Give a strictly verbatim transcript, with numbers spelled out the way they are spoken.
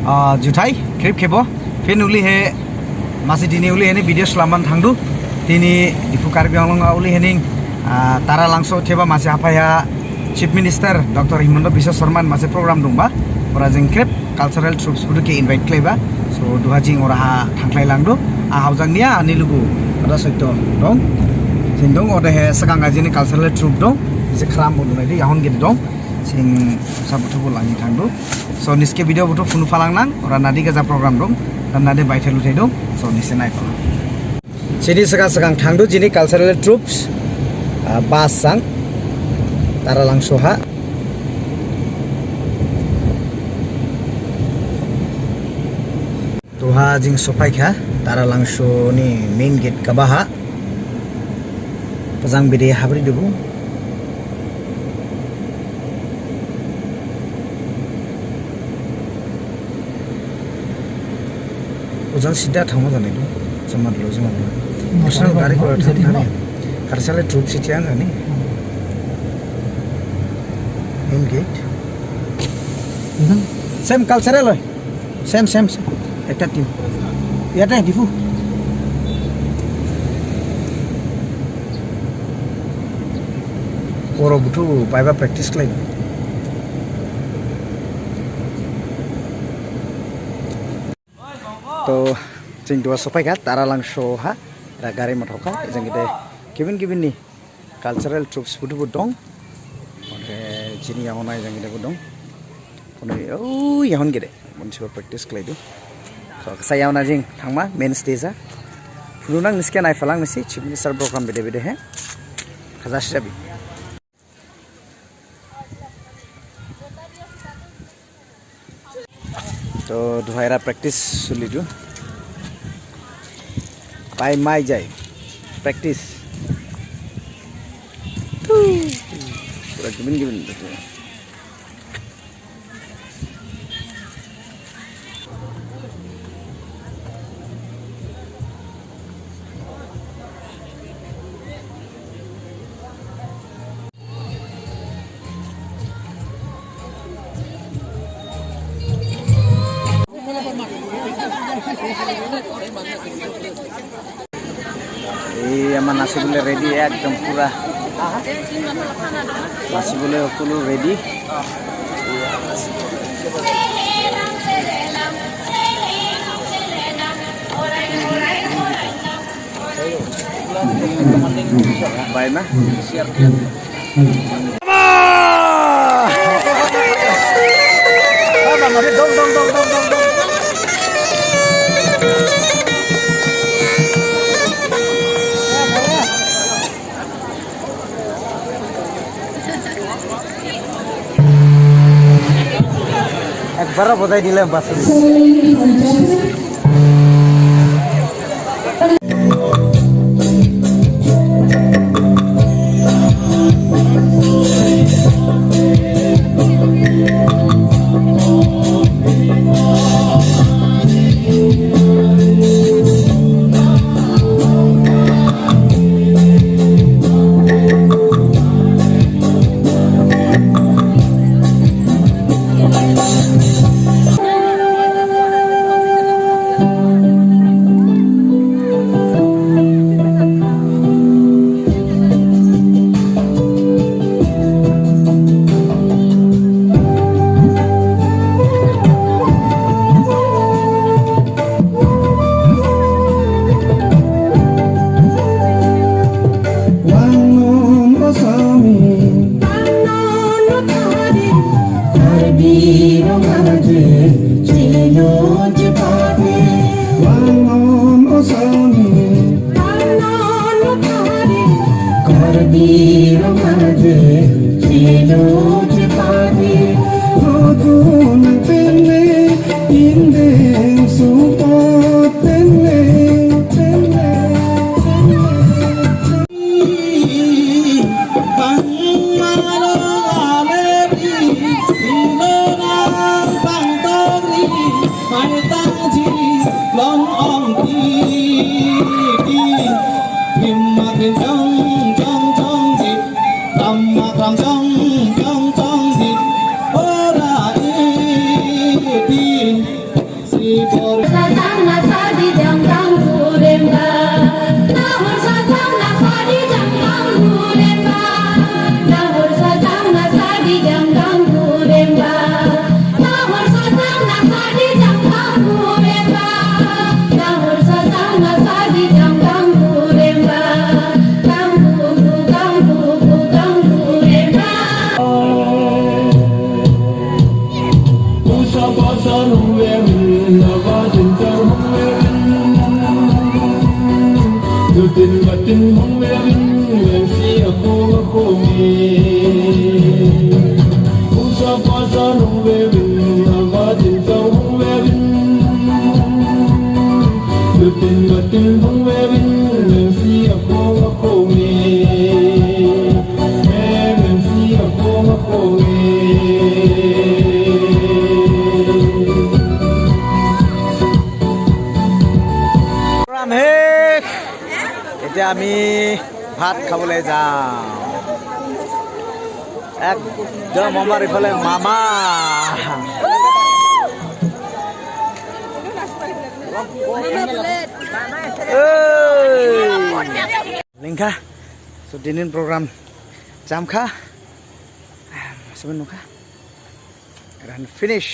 Ah, juthai, khrip khebo. Phin uli he, masi dini uli he ni video slamban thangdu. Dini Diphu Karbi Anglong a uli he ning, ah, Taralangso theba masi haphai ha Chief Minister Doctor Himanta Biswa Sarma ni masi program dongba. Ora jing khrip cultural troupes budu khe invite khlaiba. So, duha jing ora ha thangkhlai langdu. A haojang niya, ani lugu, ada soito dong. Jing dong, ode he segang aji ni cultural troupe dong. Ise khram bo dunai di, yahon gede dong. Jing sa buthu bo langi thangdu. So, niske video buthu phunu phalang nang, ora nadi gaja program dong, dan nadi baithai luthai dong, so, nise nai phalang. Jini segang segang thangdu, jini cultural troupes, ah, bus sang, Taralangso ha. Duha jing sophaikha, Taralangso ni main gate kaba ha. Pajang bede habri dubu. Ojang sida thangma jani du. Jamat lo, jamat lo. Personal gari kora thang thani. Karsale troupe sithiya jani. Main gate. Same cultural oi. Same, same, same. Ekta team. Iyate Diphu. Oro buthu baiba practice khlai. To, jing duha sophaikha, Taralangso ha, era gari mathokha, jing gede, gibin gibin ni cultural troupes buthu bo dong. Ode jini yahon ai jang gede bo dong. Kono, o, yahon gede. Bonsibo practice khlaidu. So, kasa yahon ai jing thangma main stage ha. Phunu nang niske nai phalang nisi, Chief Minister program bede bede he. Kasa sijabi. To, duha era practice sulidu. Pai mai jai. Practice. Pura gibin gibin. Ei, ama nasi bole ready, ekdom pura. Nasi bole hokolo ready. Bai ma. একবারও বজাই দিলে বাস। Program শেষ। এতিয়া আমি ভাত খাবলৈ যাওঁ। একদম আমাৰ ইফালে মামা। এই। Lengkha. So, dinin program jamkha. Semen nukha. Run finish.